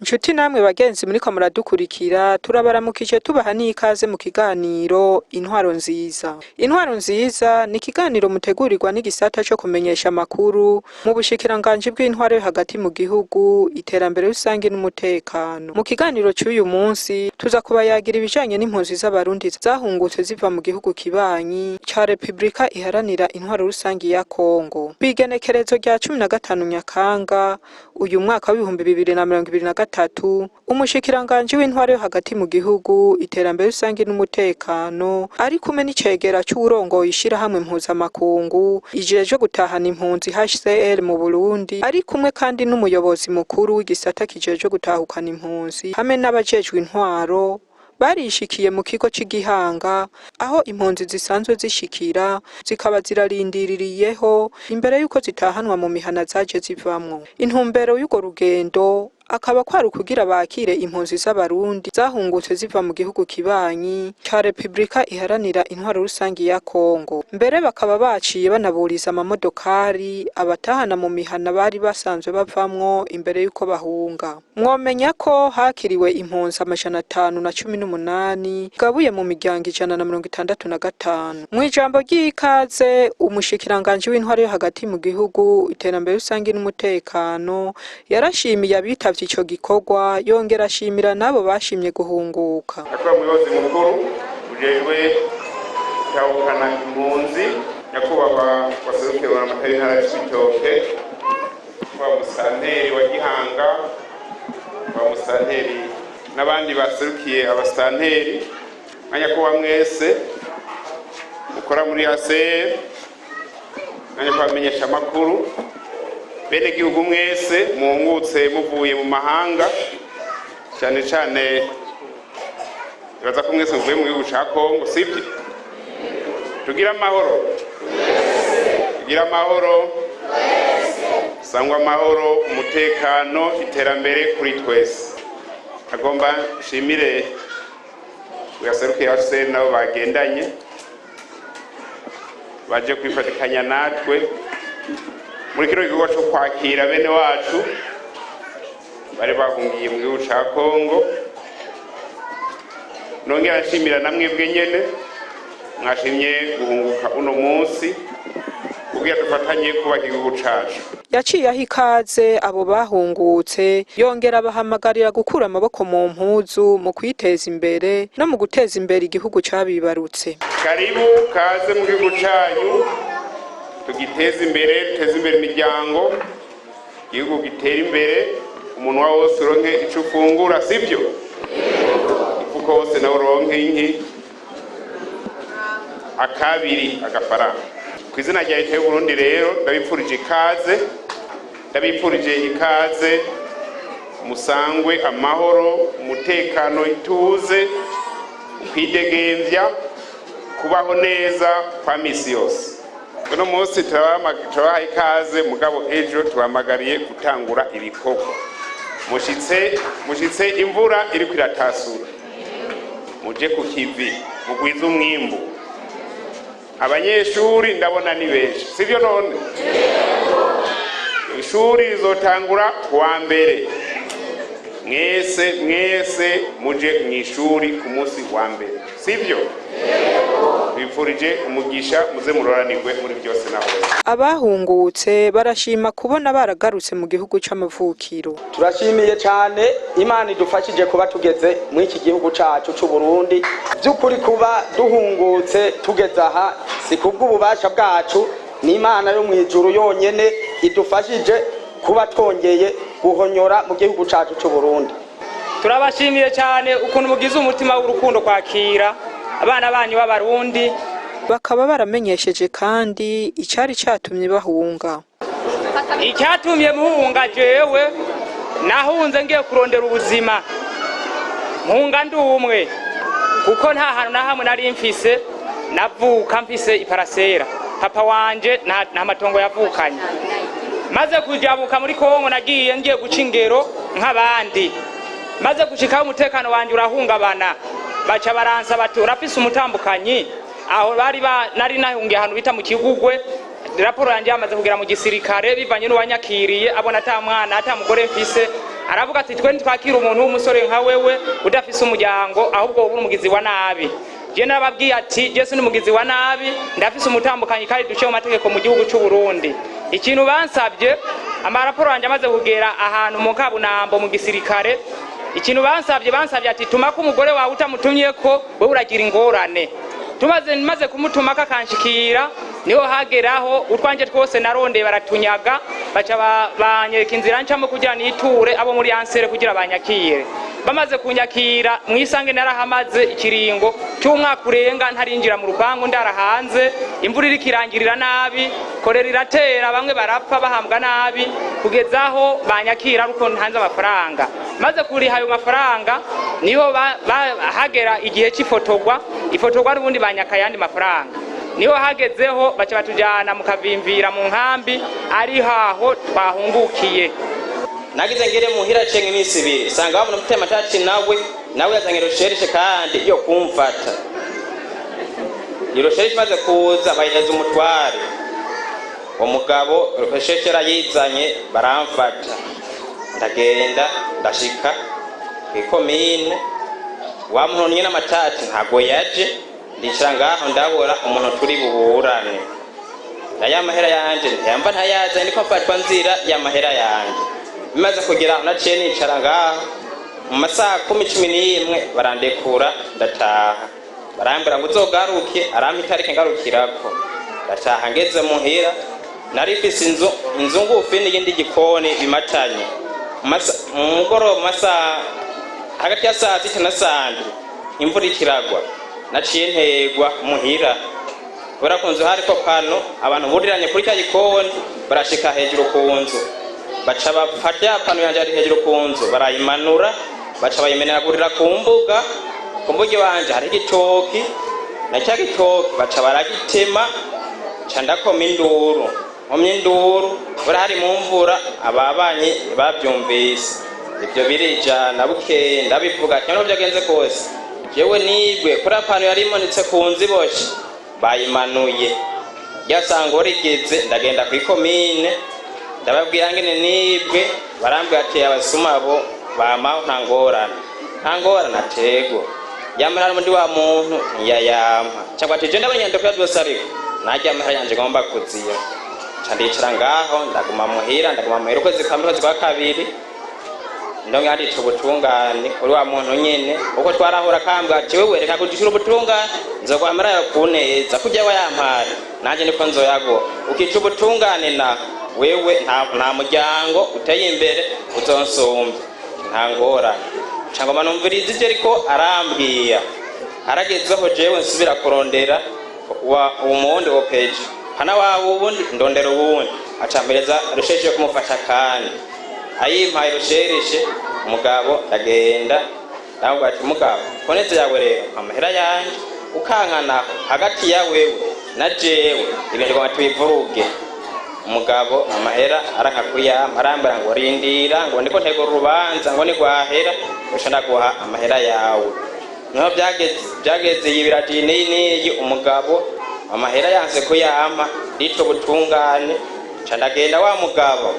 Nshuti namwe bagenzi muriko muradukurikira, turabaramukije tubaha n'ikaze mu kiganiro Intwaro Nziza. Intwaro Nziza ni ikiganiro mutegurirwa n'igisata co kumenyesha amakuru mu bushikiranganji bw'intwaro yo hagati mu gihugu, iterambere rusange n'umutekano. Mu kiganiro c'uyu munsi tuza kubayagira ibijanye n'impunzi z'Abarundi zahungutse ziva mu gihugu kibanyi ca Repubulika Iharanira Intwaro Rusangi ya Kongo. Kw'igenekerezo rya 15 Nyakanga uyu mwaka w'2023, umushikiranganji w'intwaro yo hagati mu gihugu, iterambere rusange n'umutekano ari kumwe n'icegera c'uwurongoye ishirahamwe mpuzamakungu ijejwe gutahana impunzi HCR mu Burundi, ari kumwe kandi n'umuyobozi mukuru w'igisata kijejwe gutahukana impunzi hamwe n'abajejwe intwaro, barishikiye mu kigo c'Igihanga aho impunzi zisanzwe zishikira, zikaba zirarindiririyeho imbere y'uko zitahanwa mu mihana zaje zivamwo. Intumbero y'urwo rugendo akaba kwari ukugira bakire impunzi z'Abarundi zahungutse ziva mu gihugu kibanyi ca Repubulika Iharanira Intwaro Rusangi ya Kongo. Mbere bakaba baciye banaburiza amamodokari abatahana mu mihana bari basanzwe bavamwo imbere y'uko bahunga. Mwomenya ko hakiriwe impunzi 518 gabuye mu miryango 165. Mw'ijambo ry'ikaze, umushikiranganji w'intwaro yo hagati mu gihugu, iterambere rusangi n'umutekano yarashimiye abitavye ico gikorwa, yongera ashimira n'abo bashimye guhunguka. Nyakubahwa muyobozi mukuru ujejwe gutahukana impunzi, nyakubahwa waserukiye amatari intara ya Cibitoke, nyakubahwa musanteri wa Gihanga, wa musanteri n'abandi baserukiye abasanteri, na nyakubahwa mwese mukora muri ACR, na nyakubahwa menyeshamakuru, bene gihugu mwese muhungutse muvuye mu mahanga, cyane cyane ibaza ko mwese muvuye mu gihugu ca Kongo, sibyo? Tugira amahoro, tugira amahoro, sangwa amahoro, umutekano, iterambere kuri twese. Agomba nshimire uyaserukiye HCR nabo bagendanye baje kwifatikanya natwe muri kino gikorwa cyo kwakira bene wacu bari bahungiye mu gihugu ca Kongo. Nongera nshimira na mwebwe nyene mwashimye guhunguka uno munsi kugira dufatanye kubaka igihugu cacu. Yaciye aha ikaze abo bahungutse, yongera abahamagarira gukura amaboko mu mpuzu mu kwiteza imbere no mu guteza imbere igihugu cabibarutse. Karibu, kaze mu gihugu canyu, tugiteze imbere, duteze imbere imiryango, igihugu gitera imbere, umunwa wose uronke ico ufungura, sivyo? Umufuko wose nawe uronke inki akabiri agafaranga. Ku izina rya leta y'Uburundi rero ndabipfurije ikaze, ndabipfurije ikaze, musangwe amahoro, umutekano, ituze, ukwidegemvya, kubaho neza kwa misi yose. Uno munsi turabaha ikaze, mugabo ejo tubahamagariye gutangura ibikorwa. Mushitse imvura iriko iratasura, muje ku kivi, mugwize umwimbu. Abanyeshuri ndabona ni benshi, sivyo? None ishuri rizotangura kuwa mbere. Mwese mwese muje mw'ishuri ku munsi wa mbere, sivyo? Bifurije umugisha, muze muroranirwe muri byose na hose. Abahungutse barashima kubona baragarutse mu gihugu c'amavukiro. Turashimiye cyane Imana idufashije kuba tugeze muri iki gihugu cacu c'u Burundi. By'ukuri kuba duhungutse tugeze aha si kubw'ububasha bwacu, ni Imana yo mu ijuru yonyene idufashije kuba twongeye guhonyora mu gihugu cacu c'u Burundi. Turabashimiye cyane ukuntu mugize umutima w'urukundo kwakira abana banyu b'Abarundi. Bakaba baramenyesheje kandi icari catumye bahunga. Icyatumye muhunga, jewe nahunze ngiye kurondera ubuzima, mpunga ndi umwe. Kuko nta hantu na hamwe nari mfise. Navuka mfise iparasera, papa wanje nta matongo yavukanye. Maze kujabuka muri Kongo, nagiye ngiye guca ingero nk'abandi. Maze gushikaho, umutekano wanje urahungabana. Baca baransa bati: "Urafise umutambukanyi?" Aho bari ba nari nahungiye ahantu bita mu Kigugwe. Raporo yanjye yamaze kugera mu gisirikare, bivanye n'uwanyakiriye abona ata mwana, ata mugore mfise. Aravuga ati: "Twe ntitwakira umuntu w'umusore nka wewe udafise umuryango, ahubwo wowe uri umugizi wa nabi." Je narababwiye ati: "Je sindi umugizi wa nabi, ndafise umutambukanyi kandi duciye mu mategeko mu gihugu c'u Burundi." Ikintu bansabye, amaraporo yanjye amaze kugera ahantu mu Kabunambo mu gisirikare, ikintu bansabye ati: "Tumako umugore wawe, utamutumyeko wewe uragira ingorane." Tumaze, maze kumutumako akanshikira, niho hageraho utwanje twose narondeye baratunyaga. Baca banyereka inzira ncamo kugira niture abo muri ansere kugira banyakire. Bamaze kunyakira mwisange, narahamaze ikiringo c'umwaka urenga ntarinjira mu rupangu, ndara hanze. Imvura iriko irangirira nabi, korera iratera, bamwe barapfa bahambwa nabi, kugeza aho banyakira ariko ntanze amafaranga. Maze kuriha ayo mafaranga, niho hagera igihe c'ifotorwa. Ifotorwa n'ubundi banyaka ayandi mafaranga. Niho hagezeho baca batujana mu Kavimvira mu nkambi, ari haho twahungukiye. Nagize ngere muhira cenga iminsi 2, sanga wabona mutema tati nawe yazanye recherche kandi yo kumfata. Iyo recherche imaze kuza, bayiheza umutware. Uwo mugabo recherche yarayizanye, baramfata, ndagenda, ndashika kw'ikomine. Wa muntu nyine amatati ntago yaje. Ndicara ngaho, ndabura umuntu turi buburane na ya mahera yanje ntiyamba ntayazanye, niko mfatwa nzira ya mahera yanje. Bimaze kugera aho, naciye nicara ngaho. Mu masaha 10, 11 barandekura, ndataha. Barambwira ngo uzogaruke, arampa itariki ngarukirako. Ndataha, ngeze muhira, nari mfise inzu ngufi n'iyindi gikoni bimatanye. Mu mugoroba, mu masaha hagati ya saa 6 na saa 7, imvura ikiragwa, naciye ntegwa muhira kubera ku nzu hariko pano. Abantu buriranye kuri cya gikoni, barashika hejuru ku nzu, baca bafata ya pano yanje ari hejuru ku nzu, barayimanura, baca bayimenagurira ku mbuga. Ku mbuga iwanje hariho igitoki, na cya gitoki baca baragitema. Ca ndakoma induru, nkomye induru kubera hari mu mvura, ababanyi bavyumvise. Ivyo birijana. Bukeye ndabivuga cyane, uko byagenze kose jewe nibwe kuri pano yari imanitse ku nzu iboshe, bayimanuye. Ryasango rigeze, ndagenda kw'ikomine, ndababwira ngene nibwe. Barambwira ati: "Abasuma bo bamaho, nta ngorane, nta ngorane." Atego yamara n'undi wa muntu ntiyayampa, cyangwa ati: "Je ndabona inyandiko ya byose, ariko najya amahera yanje ngomba kuziya." Nca ndicara ngaho, ndaguma muhira ukwezi kwa mbere, ukwezi kwa kabiri, ndongera ndica ubutungane kuri wa muntu nyene. Uko twarahura akambwira ati: "Wewe reka kujishura ubutungane, nzoguha amahera yawe kuneza kurya wayampaye, nanje niko nzoyaguha. Ukica ubutungane na wewe, nta muryango uteye imbere uzonsumvya." Nta ngorane. Nca ngoma numviriza ivyo ariko arambwira. Haragezeho jewe nsubira kurondera wa umuwundi wo peje hana wa wundi, ndondera uwundi, acampereza recherche yo kumufasha. Kandi ayimpaye recherche umugabo, ndagenda ndamubwira ati: "Mugabo, koneze yawe rero amahera yanje ukankanaho hagati ya wewe na jewe, ibintu ngoma tubivuruge." Umugabo amahera aranka kuyampa, arambwira ngo: "Rindira," ngo "ndiko ntegura urubanza," ngo "nigwahera uca ndaguha amahera yawe." Niho byageze iyi birati n'iyi n'iyi. Umugabo amahera yanse kuyampa, ndica ubutungane, nca ndagenda. Wa mugabo,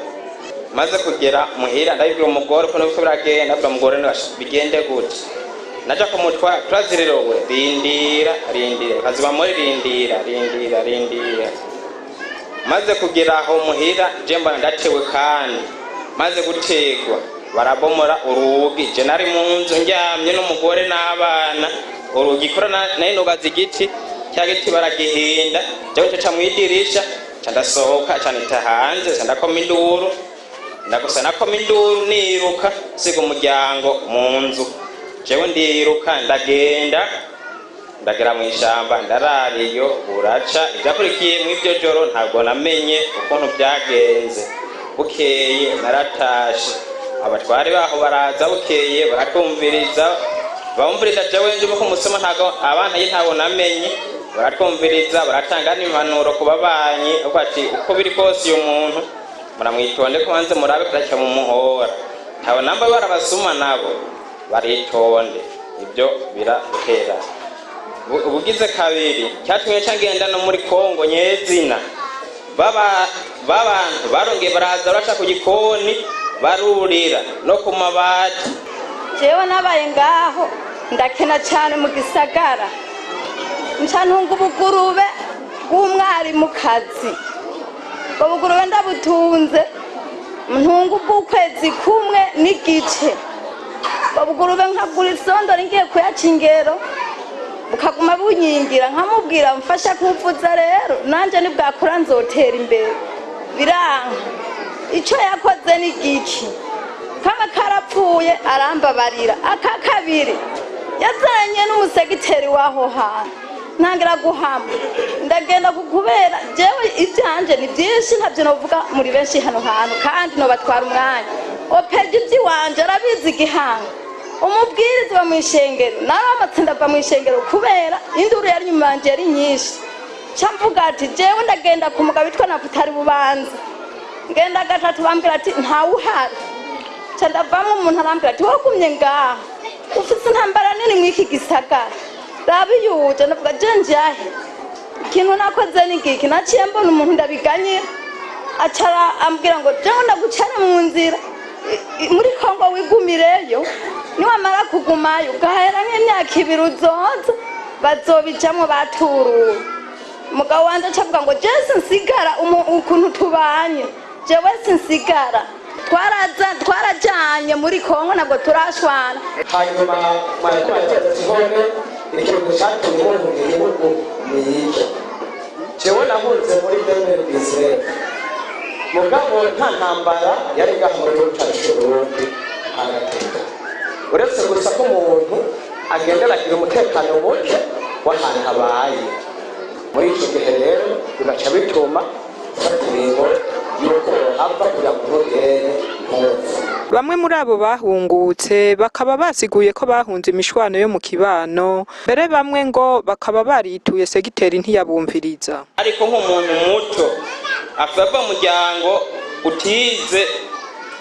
maze kugera muhira, ndabibwira umugore ukuntu biriko biragenda. Ndabwira umugore ngo: "Bigende gute?" Naja kumutwara turazirirowe: "Rindira, rindira." Kaziba muri rindira, rindira, rindira. Maze kugera aho muhira, je mbona ndatewe. Kandi maze gutegwa, barabomora urugi. Je nari mu nzu ndyamye n'umugore n'abana. Urugi kora nari nugaza igiti, cya giti baragihinda. Jewe nca mwidirisha, nca ndasohoka, nca nita hanze, nca ndakoma induru. Ndagusa nakoma induru, niruka siga umuryango mu nzu. Jewe ndiruka, ndagenda, ndagera mu ishamba, ndarara iyo buraca. Ibyakurikiye mu iryo joro ntabwo namenye ukuntu byagenze. Bukeye naratashe, abatware baho baraza. Bukeye baratumviriza. Bawumviriza jewe nje ko umusoma ntago abana ye ntabo namenye, baratwumviriza, baratanga n'impanuro ku babanyi, uko ati uko biri kose uyu muntu muramwitonde ko banze murabe kurashyira mu muhora, ntabo namba barabasuma nabo baritonde, ibyo biratera. Ubugize kabiri cyatumye nca ngenda no muri Kongo nyezina, baba babantu barongeye baraza baraca ku gikoni, barurira no ku mabati. Jewe nabaye ngaho ndakena cyane mu gisagara, nca ntunga ubugurube bw'umwarimukazi. Ubwo bugurube ndabutunze, ntunga ubw'ukwezi kumwe n'igice. Ubwo bugurube nkagura isondori ngiye kuyaca ingero, bukaguma bunyingira, nkamubwira mfasha kuvuza rero nanjye nibwakura nzotera imbere. Biranka. Icyo yakoze ni giki? Kamwe karapfuye, arambabarira. Aka kabiri yazanye n'umusegiteri w'aho hantu, ntangira guhama, ndagenda kubera jewe ibyanje ni byinshi, ntabyo novuga muri benshi hano hantu kandi nobatwara umwanya. Opeje iby'iwanje arabizi, igihanga umubwiriza wa mu ishengero naramutse ndava mu ishengero kubera induru yari inyuma yanje yari nyinshi. Nca mvuga ati jewe ndagenda ku mugabo witwa Nafutari Bubanza. Ngenda gatatu, bambwira ati ntawe uhari. Nca ndavamo, umuntu arambwira ati wagumye ngaha ufise intambara nini mw'iki gisagara, raba iyo uje. Ndavuga je njahe? Ikintu nakoze ni giki? Naciye mbona umuntu ndabiganyira, acara ambwira ngo jewe ndagucane mu nzira muri Kongo, wigumireyo, niwamara kugumayo ugahera nk'imyaka 2 uzoza bazobijamwo baturuwe. Umugabo wanje acavuga ngo jewe sinsigara, ukuntu tubanye jewe sinsigara. Twarajanye muri Kongo, ntabwo turashwana. Hanyuma mwariko murateza ati none ikintu catumye muhunga igihugu ni iki? Jewe nahunze muri 2019, mugabo nta ntambara yari ngaha mu gihugu cacu c'Uburundi hagateka, uretse gusa ko umuntu agenda aragira umutekano muke w'ahantu abaye. Muri ico gihe rero bigaca bituma ufata ingingo y'uko wohava kugira ngo ntugere ntupfe. Bamwe muri abo bahungutse bakaba basiguye ko bahunze imishwano yo mu kibano, mbere bamwe ngo bakaba barituye segiteri ntiyabumviriza. Ariko nk'umuntu muto ava mu muryango utize,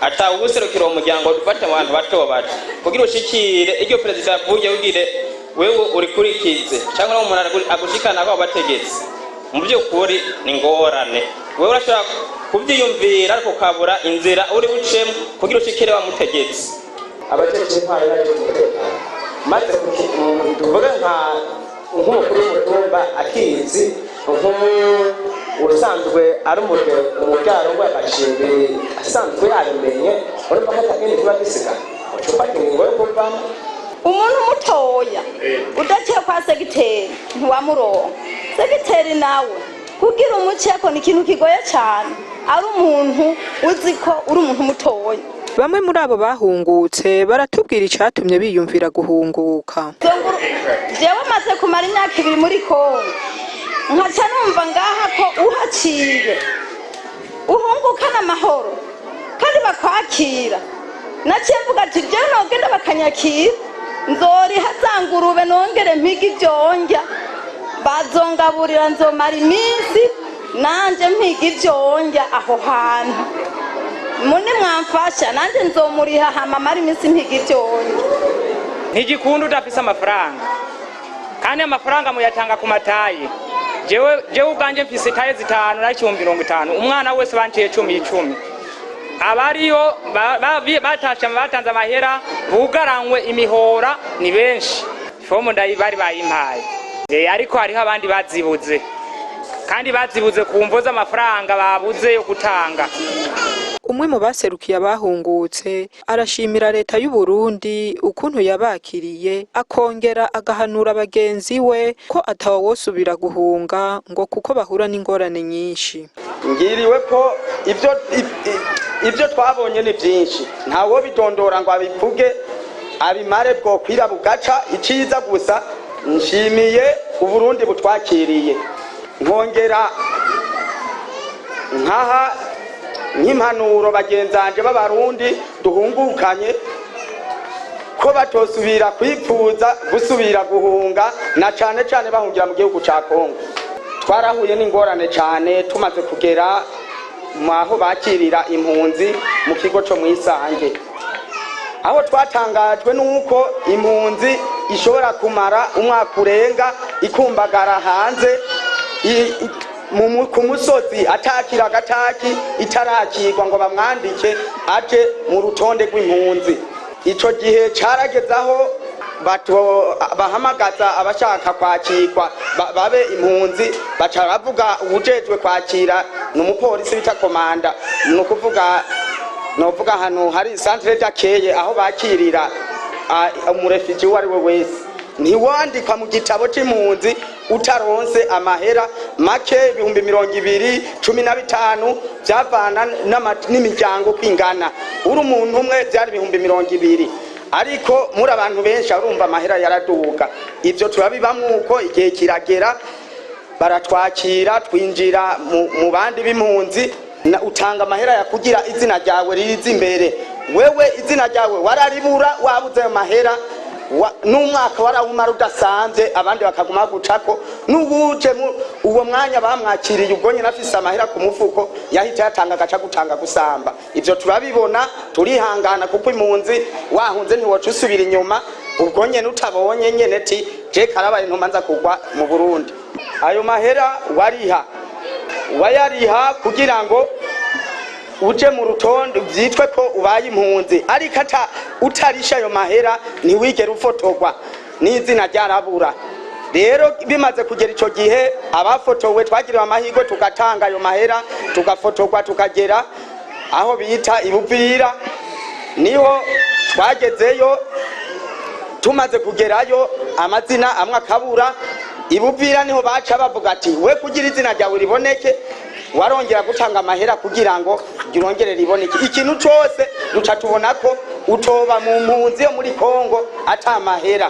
atawuserukira uwo muryango, dufate abantu bato bato, kugira ushikire iryo perezida avuye, ugire wewe urikurikize cyangwa umuntu agushikana aho bategetse, mu by'ukuri ni ngorane. Wewe urashobora kubyiyumvira ariko ukabura inzira uri bucemo kugira ushikire wa mutegetsi. Abajejwe intwaro yaje umutekano maze tuvuge nka nk'umukuru w'umutumba akizi, nk'usanzwe ari umubyaro w'agacimbiri asanzwe yabimenye, urumva ko atakindi kiba gisigaye, uca ufata ingingo yo kuvamo. Umuntu mutoya udaciye kwa segiteri ntiwamuronka. Segiteri nawe kugira umuceko ni ikintu kigoye cyane, ari umuntu uzi ko uri umuntu mutoya. Bamwe muri abo bahungutse baratubwira icatumye biyumvira guhunguka. Jewe maze kumara imyaka 2 muri Kongo, nkaca numva ngaha ko uhaciye uhungukana amahoro kandi bakwakira. Naciye mvuga ati jewe nogenda bakanyakira, nzoriha za ngurube, nongere mpige ivyonjya, bazongaburira, nzomara iminsi nanje mpiga ivyonjya aho hantu. Mune mwamfasha nanje nzomuriha, hama mara iminsi mpiga ivyonjya. Ntigikunda udafise amafaranga, kandi amafaranga muyatanga ku mataye. Jewe ubwanje mfise itaye zitanu na 50,000, umwana wese banciye cumi icumi. Abariyo batashe batanze amahera bugaranywe imihora ni benshi. Fomu ndayi bari bayimpaye. Ariko hariho abandi bazibuze, kandi bazibuze ku mvo z'amafaranga babuze yo gutanga. Umwe mu baserukiye abahungutse arashimira leta y'u Burundi ukuntu yabakiriye, akongera agahanura bagenzi we ko atawosubira guhunga ngo kuko bahura n'ingorane nyinshi. Ngiriwe ko ibyo twabonye ni byinshi, ntawo bidondora ngo abivuge abimare, bwokwira bugaca. Iciza gusa nshimiye Uburundi butwakiriye, nkongera nkaha nk'impanuro bagenzanje b'Abarundi duhungukanye ko Ko batosubira kwipfuza gusubira guhunga, na cane cane bahungira mu gihugu ca Kongo. Twarahuye n'ingorane cane tumaze kugera aho bakirira impunzi mu kigo co mw'isange, aho twatangajwe n'uko impunzi ishobora kumara umwaka urenga ikumbagara hanze ku musozi, atakira agataki, itarakirwa ngo bamwandike aje mu rutonde rw'impunzi. Ico gihe carageze aho bahamagaza abashaka kwakirwa babe impunzi, baca bavuga uwujejwe kwakira ni umupolisi bita komanda, ni ukuvuga novuga ahantu hari centre d'accueil, aho bakirira umu réfugié uwo ari we wese. Ntiwandikwa mu gitabo c'impunzi utaronse amahera make, 20,000, 15, vyavana n'imiryango kwingana. Uri umuntu umwe vyari 20,000, ariko muri abantu benshi arumva amahera yaraduga. Ivyo turabibamwo uko. Igihe kiragera baratwakira, twinjira mu bandi b'impunzi. Utanga amahera ya kugira izina ryawe rize imbere. Wewe izina ryawe wararibura, wabuze ayo mahera, n'umwaka warawumara udasanzwe, abandi bakaguma gucako. N'uwuje uwo mwanya bamwakiriye, ubwo nyine afise amahera ku mufuko, yahita yatanga, agaca gutanga gusamba. Ivyo turabibona, turihangana, kuko impunzi wahunze ntiwoca usubira inyuma ubwo nyene utabonye nyene ti je karabaye, ntumanza kugwa mu Burundi. Ayo mahera wariha, wayariha kugira ngo uje mu rutonde, vyitwe ko ubaye impunzi, ariko ata utarisha ayo mahera ntiwigera ufotorwa, n'izina ryarabura. Rero bimaze kugera ico gihe, abafotowe twagiriwe amahirwe tugatanga ayo mahera, tugafotorwa, tukagera aho bita Ibuvira, niho twagezeyo. Tumaze kugerayo, amazina amwe akabura. Ibuvira niho baca bavuga ati we kugira izina ryawe riboneke warongera gutanga amahera kugira ngo ryongere riboneke. Ikintu cose duca tubona ko utoba mu mpunzi yo muri Kongo ata mahera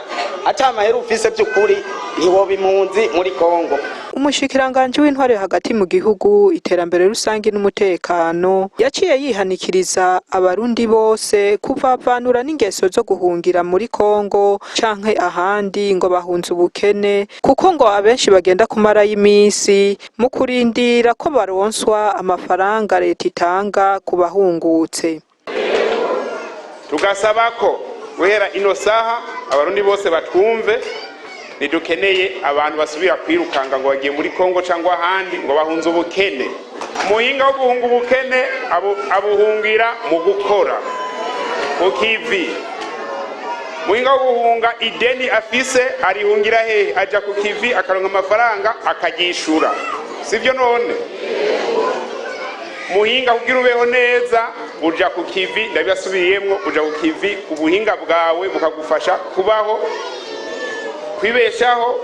ufise. By'ukuri ntiwoba impunzi muri Kongo. Umushikiranganji w'intwaro hagati mu gihugu, iterambere rusange n'umutekano yaciye yihanikiriza Abarundi bose kuvavanura n'ingeso zo guhungira muri Kongo canke ahandi ngo bahunze ubukene, kuko ngo abenshi bagenda kumarayo iminsi mu kurindira ko baronswa amafaranga leta itanga ku bahungutse. Tugasaba ko guhera ino saha Abarundi bose batwumve: ntidukeneye abantu basubira kwirukanga ngo bagiye muri Kongo cyangwa ahandi ngo bahunze ubukene. Umuhinga wo guhunga ubukene abuhungira mu gukora ku kivi. Umuhinga wo guhunga ideni afise arihungira hehe? Aja ku kivi, akaronka amafaranga, akagishura, sivyo? None muhinga kugira ubeho neza uja ku kivi, ndabibasubiriyemwo, uja ku kivi, ubuhinga bwawe bukagufasha kubaho, kwibeshaho,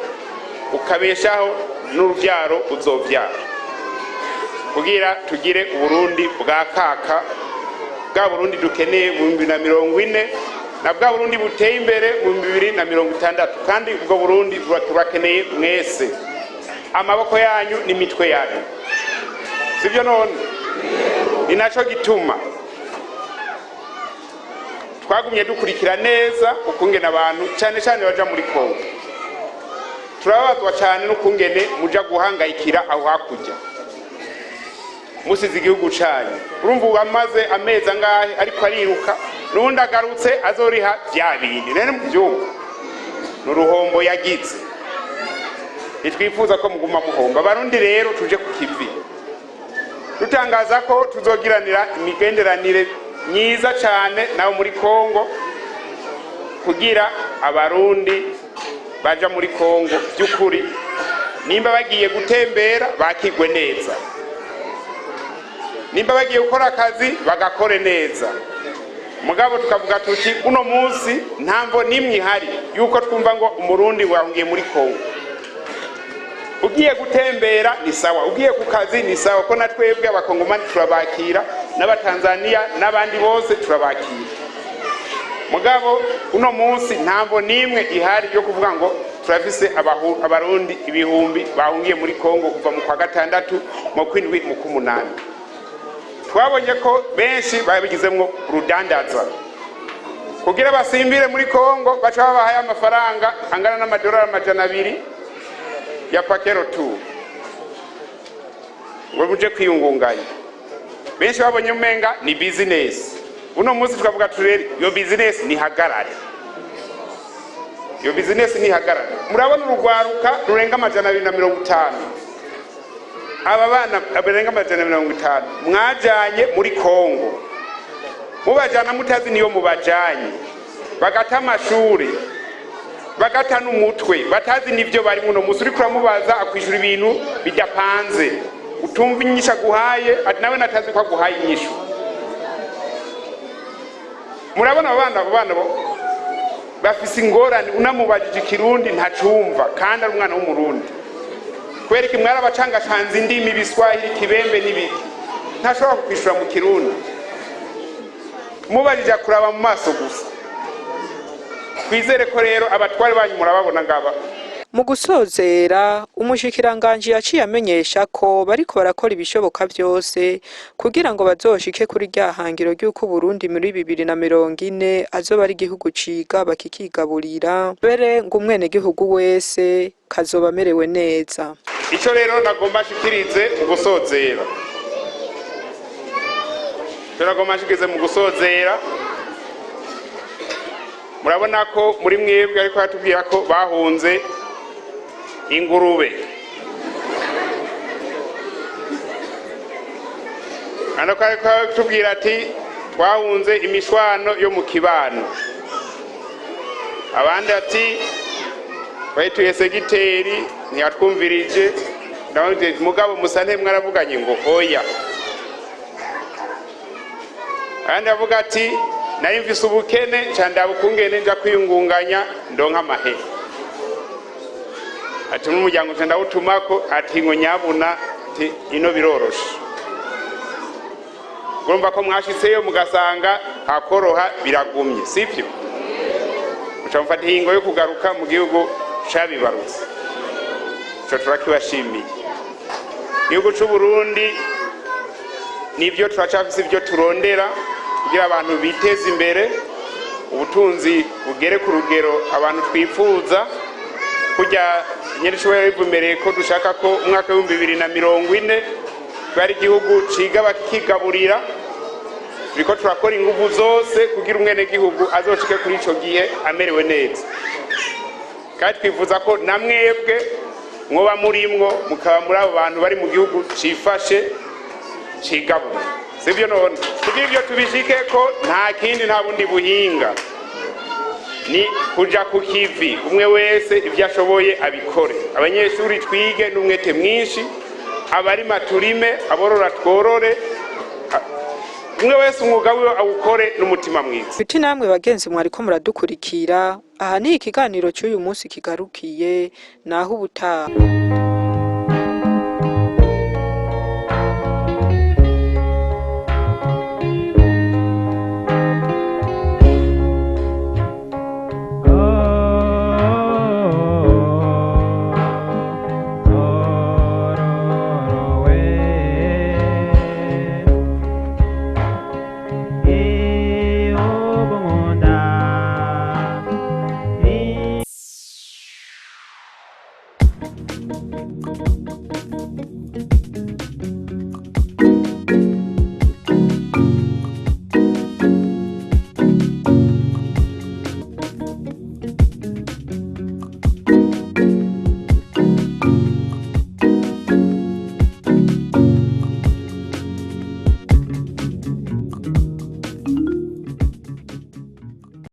ukabeshaho n'uruvyaro uzovyara, kugira tugire Uburundi bwa kaka, bwa Burundi dukeneye mu 2040, na bwa Burundi buteye imbere mu 2060. Kandi ubwo Burundi turakeneye mwese, amaboko yanyu n'imitwe yanyu, sibyo? None ni naco gituma twagumye dukurikira neza ukungene abantu cyane cyane baja muri Kongo. Turababazwa cyane n'ukungene muja guhangayikira aho hakurya musize igihugu canyu. Urumva ubu amaze amezi angahe ariko ariruka, n'undi agarutse azoriha vya bindi. Rero muvyumva ni uruhombo yagize. Ntitwifuza ko muguma muhomba. Abarundi rero tuje ku kivi, dutangaza ko tuzogiranira imigenderanire myiza cyane nabo muri Kongo, kugira Abarundi baja muri Kongo by'ukuri nimba bagiye gutembera bakigwe neza, nimba bagiye gukora akazi bagakore neza. Mugabo tukavuga tuti uno munsi ntamvo nimwe ihari yuko twumva ngo Umurundi wahungiye muri Kongo. Ugiye gutembera ni sawa, ugiye ku kazi ni sawa, ko na twebwe Abakongomani turabakira, n'Abatanzaniya n'abandi bose turabakira. Mugabo uno munsi ntamvo nimwe ihari yo kuvuga ngo turafise Abarundi ibihumbi bahungiye muri Kongo kuva mu kwa gatandatu, mu kwindwi, mu k'umunani. Twabonye ko benshi babigizemwo urudandaza. Kugira basimbire muri Kongo, baca babahaye amafaranga angana n'amadolari 200 ya paquet retour ngo muje kwiyungunganya. Benshi babonye umenga ni business. Uno munsi tukavuga turere iyo business nihagarare, iyo business nihagarare. Murabona urugwaruka rurenga 250, aba bana barenga 250 mwajanye muri Kongo, mubajana mutazi niyo mubajanye, bagata amashuri, bagata n'umutwe, batazi n'ivyo bari. Muno musi uriko uramubaza akwishura ibintu bidapanze, utumva inyishu aguhaye, ati nawe natazi ko aguhaye inyishu. Murabona abo bana, abo bana bo bafise ingorane. Unamubajije ikirundi ntacumva kandi ari umwana w'Umurundi. Kubera iki? Mwarabacangacanze indimi, ibiswahili, kibembe n'ibiki, ntashobora kukwishura mu Kirundi. Mubajije kuraba mu maso gusa. Twizere ko rero abatware banyu murababona ngaba. Mu gusozera, umushikiranganji yaciye amenyesha ko bariko barakora ibishoboka vyose kugira ngo bazoshike kuri rya hangiro ry'uko Uburundi muri 2040 azoba ari igihugu ciga kikigaburira, mbere ngo umwenegihugu wese kazoba amerewe neza. Ico rero nagomba nshikirize mu gusozera, ico nagomba nshikirize mu gusozera, murabona ko muri mwebwe ariko batubwira ko bahunze ingurube. Hano ko ariko batubwira ati twahunze imishwano yo mu kibano, abandi ati twahituye segiteri ntiyatwumvirije. Ndababwira, mugabo musa ntemwaravuganye ngo oya. Abandi bavuga ati nari mfise ubukene nca ndaba ukungene nja kwiyungunganya ndonka amahera, ati n'umuryango nca ndawutumako, ati ngo nyabuna, ati ino biroroshe. Urumva ko mwashitseyo mugasanga hakoroha biragumye, sivyo? Muca mufata ingingo yo kugaruka mu gihugu cabibarutse. Ico turakibashimiye. Igihugu c'Uburundi nivyo turacafise ivyo turondera kugira abantu biteze imbere, ubutunzi bugere ku rugero abantu twifuza. Kurya nyirishoboye bivumereye ko dushaka ko umwaka w'2040 bari igihugu ciga bakigaburira, turiko turakora inguvu zose kugira umwenegihugu azoshike kuri ico gihe amerewe neza. Kandi twifuza ko na mwebwe mwoba murimwo, mukaba muri abo bantu bari mu gihugu cifashe cigabura, sivyo? None kugira ivyo tubishike ko nta kindi, nta bundi buhinga, ni kuja ku kivi, umwe wese ivyo ashoboye abikore. Abanyeshuri twige n'umwete mwinshi, abarima turime, aborora tworore, umwe wese umwuga wiwe awukore n'umutima mwiza. Biti namwe bagenzi mwariko muradukurikira, aha ni ikiganiro cy'uyu munsi kigarukiye, naho ubutaha.